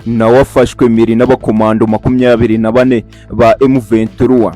Nawe afashwe mpiri n'abakomando 24 ba M23.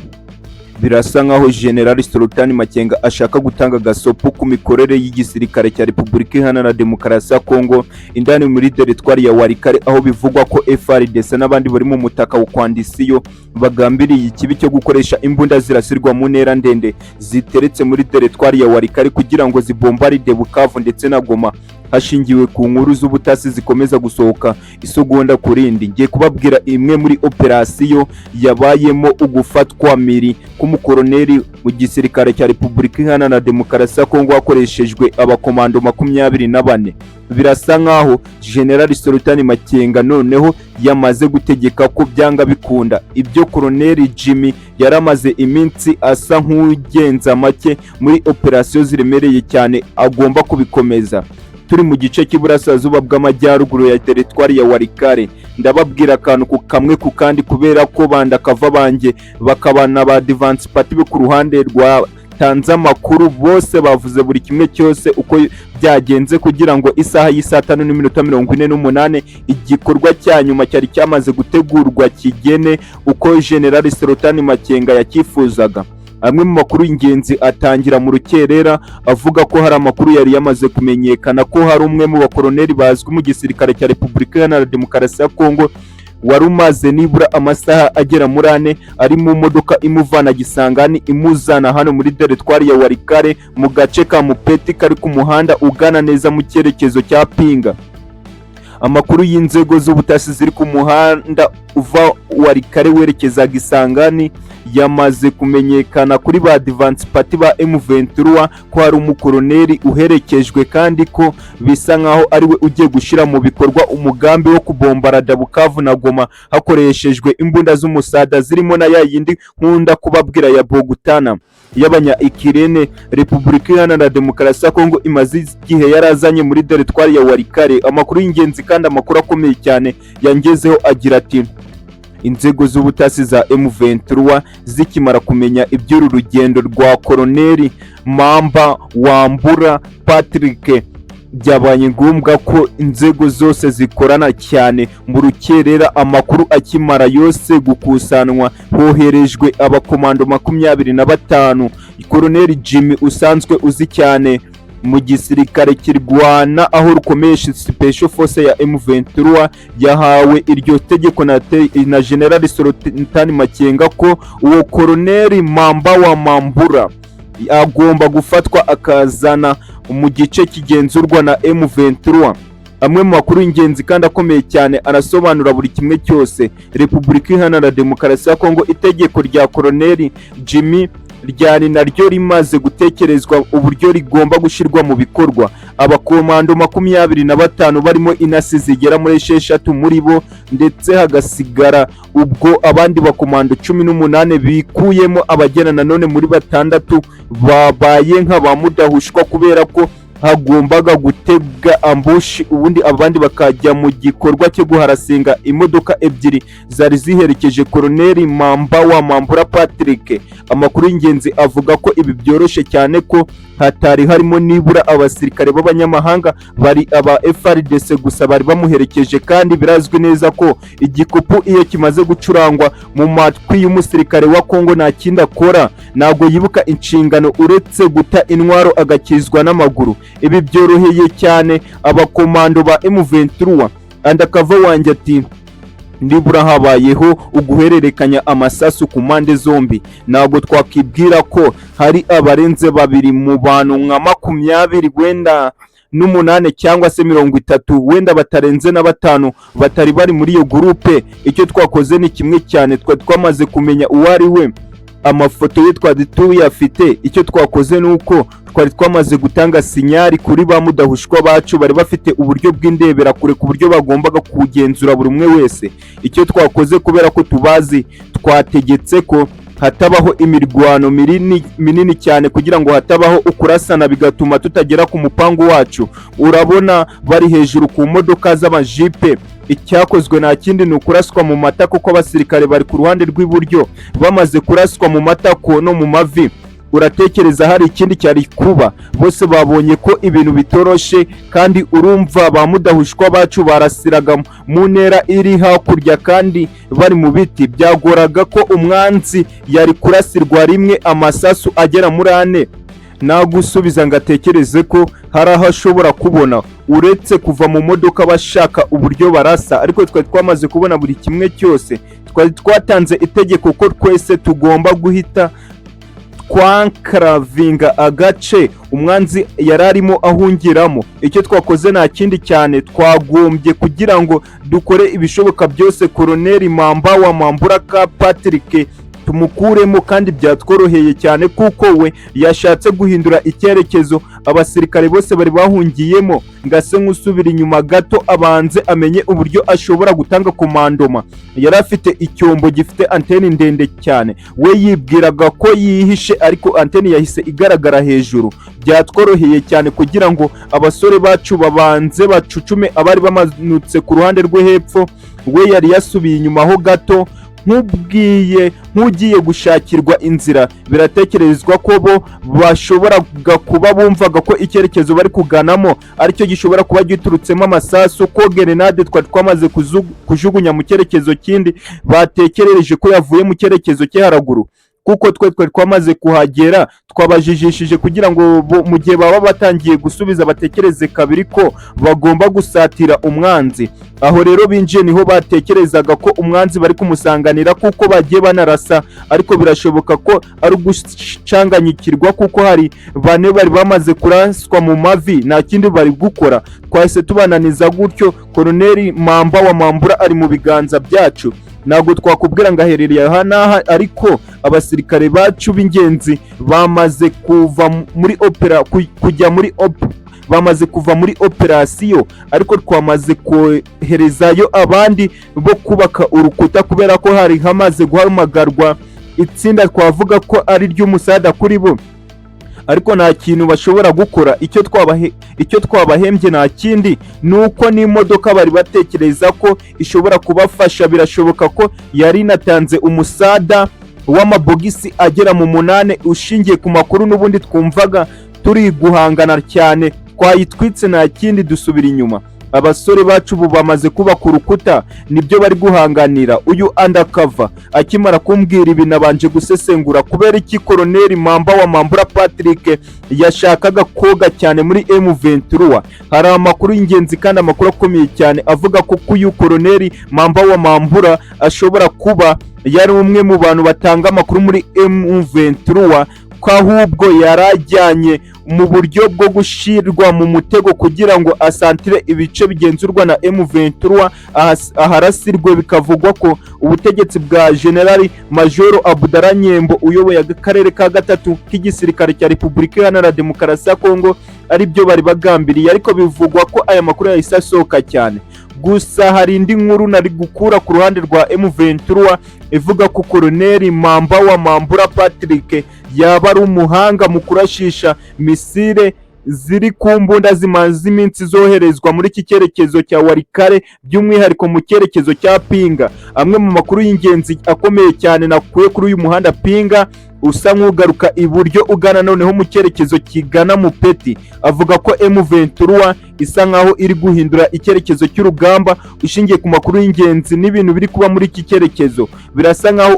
Birasa nkaho General Sultan Makenga ashaka gutanga gasopo ku mikorere y'igisirikare cya Repubulika Iharanira Demokarasi ya Kongo indani muri teritwari ya Walikale, aho bivugwa ko FARDC n'abandi bari mu mutaka wa coalition bagambiriye ikibi cyo gukoresha imbunda zirasirwa mu ntera ndende ziteretse muri teritwari ya Walikale kugira ngo zibombaride Bukavu ndetse na Goma, hashingiwe ku nkuru z'ubutasi zikomeza gusohoka isegonda ku rindi. Ngiye kubabwira imwe muri operasiyo yabayemo ugufatwa miri k'umukoroneri mu gisirikare cya Repubulika Iharanira Demokarasi ya Kongo hakoreshejwe abakomando 24. Birasa nkaho General Sultan Makenga noneho yamaze gutegeka ko byanga bikunda ibyo Koloneli Jimmy yaramaze iminsi asa nk'ugenza make muri operasiyo ziremereye cyane agomba kubikomeza. Turi mu gice cy'iburasirazuba bw'amajyaruguru ya teritwari ya Walikale. Ndababwira akantu ku kamwe ku kandi, kubera ko bandakava banjye bakaba na ba advance party bo ku ruhande rwa tanze amakuru, bose bavuze buri kimwe cyose uko byagenze kugira ngo isaha y'isaa 5:48 igikorwa cya nyuma cyari cyamaze gutegurwa kigene uko General Sultan Makenga yakifuzaga. Amwe mu makuru y'ingenzi atangira mu rukerera avuga ko hari amakuru yari yamaze kumenyekana ko hari umwe mu bakoroneri bazwi mu gisirikare cya Repubulika Iharanira Demokarasi ya Kongo wari umaze nibura amasaha agera muri 4 ari mu modoka imuvana Gisangani imuzana hano muri teritwari ya Walikale, mu gace ka Mupeti kari ku muhanda ugana neza mu cyerekezo cya Pinga. Amakuru y'inzego z'ubutasi ziri ku muhanda uva Walikale werekeza Gisangani yamaze kumenyekana kuri ba advance party ba M23 ko hari umukoroneri uherekejwe, kandi ko bisa nkaho ariwe ugiye gushyira mu bikorwa umugambi wo kubombarada Bukavu na Goma hakoreshejwe imbunda z'umusada, zirimo na ya yindi nkunda kubabwira ya Bogutana y'abanya Ikirene Repubulika Iharanira Demokarasi ya Kongo imaze igihe yarazanye muri teritwari ya Walikale. Amakuru y'ingenzi kandi amakuru akomeye cyane yangezeho agira ati: "Inzego z'ubutasi za M23 zikimara kumenya iby'uru rugendo rwa Koloneli Mamba Wambura Patrick, byabaye ngombwa ko inzego zose zikorana cyane. Mu rukerera, amakuru akimara yose gukusanwa, hoherejwe abakomando 25. Koloneli Jimmy usanzwe uzi cyane mu gisirikare kirwana aho rukomeye Special Force ya M23 yahawe iryo tegeko na General Sultan Makenga ko uwo Koloneli Mamba wa Mambura agomba gufatwa akazana mu gice kigenzurwa na M23. Amwe mu makuru y'ingenzi kandi akomeye cyane arasobanura buri kimwe cyose. Repubulika Iharanira Demokarasi ya Kongo, itegeko rya Koloneli Jimmy ryari naryo rimaze gutekerezwa uburyo rigomba gushyirwa mu bikorwa. Abakomando 25 barimo inasi zigera muri 6 muri bo, ndetse hagasigara ubwo abandi bakomando 18 bikuyemo abagera nanone muri batandatu babaye nka ba mudahushwa, kubera ko hagombaga gutega ambush, ubundi abandi bakajya mu gikorwa cyo guharasinga imodoka ebyiri zari ziherekeje Koloneli Mamba wa Mambura Patrick. Amakuru y'ingenzi avuga ko ibi byoroshye cyane, ko hatari harimo nibura abasirikare b'abanyamahanga, bari aba FARDC gusa bari bamuherekeje. Kandi birazwi neza ko igikupu iyo kimaze gucurangwa mu matwi y'umusirikare wa Kongo, nta kindi akora, ntabwo yibuka inshingano uretse guta intwaro agakizwa n'amaguru. Ibi byoroheye cyane abakomando ba M23. Undercover wanjye ati: 'Nibura habayeho uguhererekanya amasasu ku mpande zombi, ntabwo twakwibwira ko hari abarenze babiri mu bantu nka 28 wenda cyangwa se 30, wenda batarenze na batanu batari bari muri iyo groupe. Icyo twakoze ni kimwe cyane, twari twamaze kumenya uwo ari we, amafoto ye twari tuyafite. Icyo twakoze ni uko twari twamaze gutanga signal kuri ba mudahushwa bacu bari bafite uburyo bw'indeberakure, ku buryo bagombaga kugenzura buri umwe wese. Icyo twakoze, kubera ko tubazi, twategetse ko hatabaho imirwano minini minini cyane kugira ngo hatabaho ukurasana bigatuma tutagera ku mupangu wacu. Urabona bari hejuru ku modoka z'amajipe. Icyakozwe nta kindi, ni ukuraswa mu matako, kuko abasirikare bari ku ruhande rw'iburyo. Bamaze kuraswa mu matako no mu mavi, Uratekereza hari ikindi cyari kuba? Bose babonye ko ibintu bitoroshe, kandi urumva ba mudahushwa bacu barasiraga mu ntera iri hakurya kandi bari mu biti. Byagoraga ko umwanzi yari kurasirwa rimwe amasasu agera muri ane nagusubiza ngo atekereze ko hari aho ashobora kubona, uretse kuva mu modoka bashaka uburyo barasa. Ariko twari twamaze kubona buri kimwe cyose. Twari twatanze itegeko ko twese tugomba guhita twankaravinga agace umwanzi yari arimo ahungiramo. Icyo twakoze nta kindi cyane, twagombye kugira ngo dukore ibishoboka byose Koroneri Mamba wa Mamburaka Patrick tumukuremo, kandi byatworoheye cyane kuko we yashatse guhindura icyerekezo abasirikare bose bari bahungiyemo, ngo ase nk'usubira inyuma gato abanze amenye uburyo ashobora gutanga commandement. Yari afite icyombo gifite anteni ndende cyane. We yibwiraga ko yihishe, ariko anteni yahise igaragara hejuru. Byatworoheye cyane kugira ngo abasore bacu babanze bacucume abari bamanutse ku ruhande rwo hepfo. We yari yasubiye inyuma ho gato nk'ubwiye nk'ugiye gushakirwa inzira. Biratekerezwa ko bo bashoboraga kuba bumvaga ko icyerekezo bari kuganamo aricyo gishobora kuba giturutsemo amasasu, ko gerenade twari twamaze kujugunya mu cyerekezo kindi batekerereje ko yavuye mu cyerekezo cyo haraguru, kuko twe twari twamaze kuhagera. Twabajijishije kugira ngo mu gihe baba batangiye gusubiza batekereze kabiri ko bagomba gusatira umwanzi. Aho rero binjiye niho batekerezaga ko umwanzi bari kumusanganira, kuko bagiye banarasa. Ariko birashoboka ko ari ugucanganyikirwa, kuko hari bane bari bamaze kuraswa mu mavi, nta kindi bari gukora. Twahise tubananiza gutyo. Koroneri Mamba wa Mambura ari mu biganza byacu. Ntabwo twakubwira ngo aherereye aha n'aha, ariko abasirikare bacu b'ingenzi bamaze kuva muri opera kujya muri op bamaze kuva muri operasiyo, ariko twamaze koherezayo abandi bo kubaka urukuta, kubera ko hari hamaze guhamagarwa itsinda twavuga ko ari ry'umusada kuri bo, ariko nta kintu bashobora gukora. Icyo twabahembye nta kindi, ni uko n'imodoka bari batekereza ko ishobora kubafasha, birashoboka ko yari inatanze umusada w'amabogisi agera mu 8, ushingiye ku makuru n'ubundi twumvaga turi guhangana cyane. Twayitwitse, nta kindi, dusubira inyuma. Abasore bacu ubu bamaze kubaka urukuta, nibyo bari guhanganira. Uyu undercover akimara kumbwira ibi, nabanje gusesengura kubera iki Koroneri Mamba wa Mambura Patrick yashakaga koga cyane muri M23. Hari amakuru y'ingenzi kandi amakuru akomeye cyane avuga ko uyu Koroneri Mamba wa Mambura ashobora kuba yari umwe mu bantu batanga amakuru muri M23, ko ahubwo yarajyanye mu buryo bwo gushirwa mu mutego kugira ngo asantire ibice bigenzurwa na M23 aharasirwe. Bikavugwa ko ubutegetsi bwa General Majoro Abudara Nyembo uyoboye akarere ka gatatu k'igisirikare cya Repubulika Iharanira Demokarasi ya Kongo aribyo bari bagambiriye, ariko bivugwa ko aya makuru yahise asohoka cyane. Gusa hari indi nkuru nari gukura ku ruhande rwa M23 ivuga ko Koloneli Mamba wa Mambura Patrick yaba ari umuhanga mu kurashisha misile ziri ku mbunda zimaze iminsi zoherezwa muri iki cyerekezo cya Walikale, by'umwihariko mu cyerekezo cya Pinga. Amwe mu makuru y'ingenzi akomeye cyane nakuye kuri uyu muhanda Pinga usa nk'ugaruka iburyo ugana noneho mu cyerekezo kigana mu Peti, avuga ko M23 isa nkaho iri guhindura icyerekezo cy'urugamba. Ushingiye ku makuru y'ingenzi n'ibintu biri kuba muri iki cyerekezo, birasa nkaho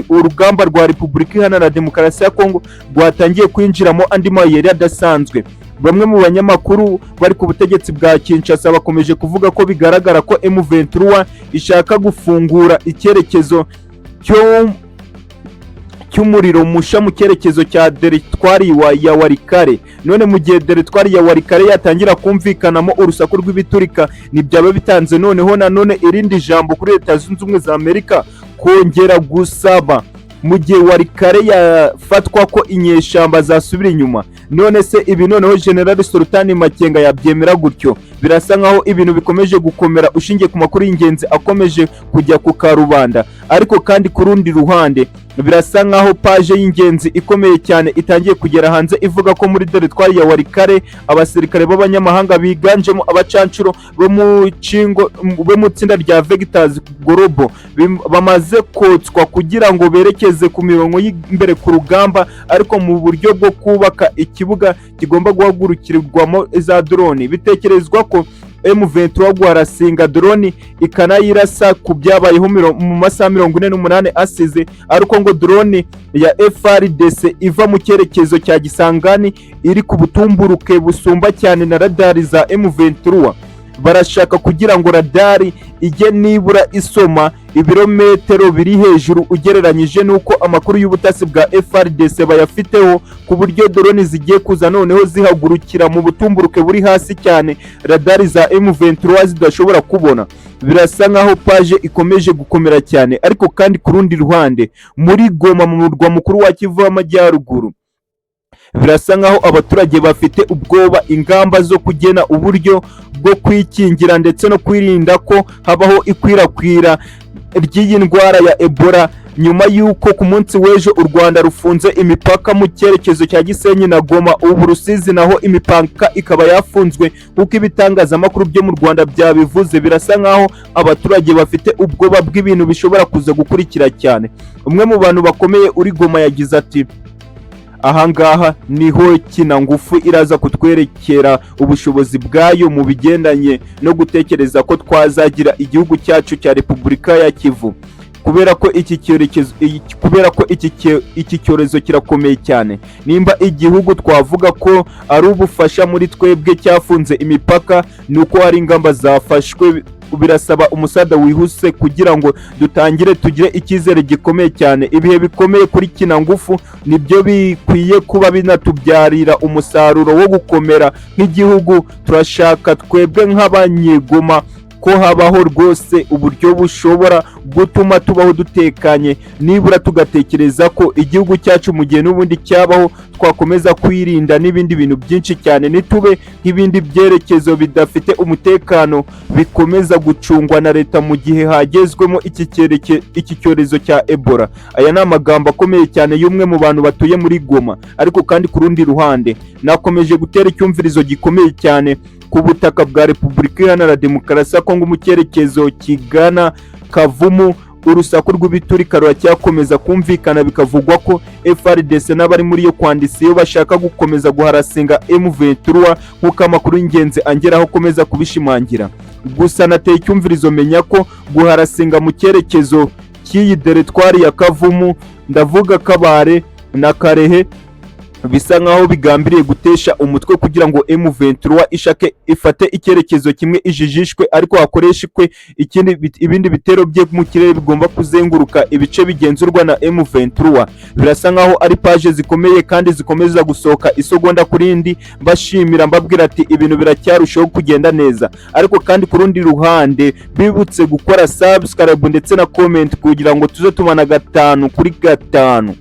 urugamba rwa Repubulika Iharanira Demokarasi ya Kongo rwatangiye kwinjiramo andi mayeri adasanzwe. Bamwe mu banyamakuru bari ku butegetsi bwa Kinshasa bakomeje kuvuga ko bigaragara ko M23 ishaka gufungura icyerekezo cyo cy'umuriro musha mu cyerekezo cya teritwari ya Walikale. None mu gihe teritwari ya Walikale yatangira kumvikanamo urusaku rw'ibiturika, ntibyaba bitanze noneho nanone irindi jambo kuri Leta Zunze Ubumwe za Amerika kongera gusaba mu gihe Walikale yafatwa ko inyeshyamba zasubira inyuma? None se ibi noneho General Sultani Makenga yabyemera gutyo? Biratekerezwa ko Birasa nkaho ibintu bikomeje gukomera ushingiye ku makuru y'ingenzi akomeje kujya ku karubanda. Ariko kandi ku rundi ruhande, birasa nkaho page y'ingenzi ikomeye cyane itangiye kugera hanze, ivuga ko muri teritwari ya Walikale abasirikare b'abanyamahanga biganjemo abacancuro bo mu itsinda rya Vectors Global bamaze kotswa kugira ngo berekeze ku mirongo y'imbere ku rugamba, ariko mu buryo bwo kubaka ikibuga kigomba guhagurukirwamo za drone. Bitekerezwa ko M23 guharasinga drone ikanayirasa ku byabayeho mu masaha 48 asize, ariko ngo drone ya FARDC iva mu cyerekezo cya Kisangani iri ku butumburuke busumba cyane na radari za M23. Barashaka kugira ngo radari ijye nibura isoma ibirometero biri hejuru ugereranyije n'uko amakuru y'ubutasi bwa FARDC bayafiteho, ku buryo drone zigiye kuza noneho zihagurukira mu butumburuke buri hasi cyane radari za M23 zidashobora kubona. Birasa nkaho page ikomeje gukomera cyane. Ariko kandi ku rundi ruhande, muri Goma, mu murwa mukuru wa Kivu y'Amajyaruguru, birasa nkaho abaturage bafite ubwoba. Ingamba zo kugena uburyo bwo kwikingira ndetse no kwirinda ko habaho ikwirakwira ry'iyi ndwara ya Ebola, nyuma y'uko ku munsi w'ejo u Rwanda rufunze imipaka mu cyerekezo cya Gisenyi na Goma, ubu Rusizi naho imipaka ikaba yafunzwe nk'uko ibitangazamakuru byo mu Rwanda byabivuze. Birasa nkaho abaturage bafite ubwoba bw'ibintu bishobora kuza gukurikira cyane. Umwe mu bantu bakomeye uri Goma yagize ati: "Ahangaha niho kina ngufu iraza kutwerekera ubushobozi bwayo mu bigendanye no gutekereza ko twazagira igihugu cyacu cya Repubulika ya Kivu, kubera ko iki cyorezo kirakomeye cyane. Nimba igihugu twavuga ko ari ubufasha muri twebwe cyafunze imipaka, ni uko hari ingamba zafashwe. Birasaba umusada wihuse kugira ngo dutangire tugire icyizere gikomeye cyane. Ibihe bikomeye kuri kina ngufu nibyo bikwiye kuba binatubyarira umusaruro wo gukomera nk'igihugu. Turashaka twebwe nk'abanyegoma ko habaho rwose uburyo bushobora gutuma tubaho dutekanye, nibura tugatekereza ko igihugu cyacu mu gihe n'ubundi cyabaho twakomeza kwirinda n'ibindi bintu byinshi cyane, ntitube nk'ibindi byerekezo bidafite umutekano bikomeza gucungwa na leta mu gihe hagezwemo iki cyorezo cya Ebola." Aya ni amagambo akomeye cyane y'umwe mu bantu batuye muri Goma. Ariko kandi ku rundi ruhande, nakomeje gutera icyumvirizo gikomeye cyane ku butaka bwa Repubulika Iharanira Demokarasi ya Kongo mu cyerekezo kigana Kavumu. Urusaku rw'ibiturika ruracyakomeza kumvikana, bikavugwa ko FARDC n'abari muri iyo coalition bashaka gukomeza guharasinga M23, nk'uko amakuru y'ingenzi angeraho akomeza kubishimangira. Gusa nateye icyumvirizo menya ko guharasinga mu cyerekezo cy'iyi teritwari ya Kavumu, ndavuga Kabare na Karehe, bisa nkaho bigambiriye gutesha umutwe kugira ngo M23 ishake ifate icyerekezo kimwe ijijishwe, ariko hakoreshwe ibindi bitero bye mu kirere bigomba kuzenguruka ibice bigenzurwa na M23. Birasa nkaho ari page zikomeye kandi zikomeza gusohoka isegonda ku rindi. Mbashimira, mbabwira ati ibintu biracyarushaho kugenda neza. Ariko kandi ku rundi ruhande, bibutse gukora subscribe ndetse na comment kugira ngo tuze tubana gatanu kuri gatanu.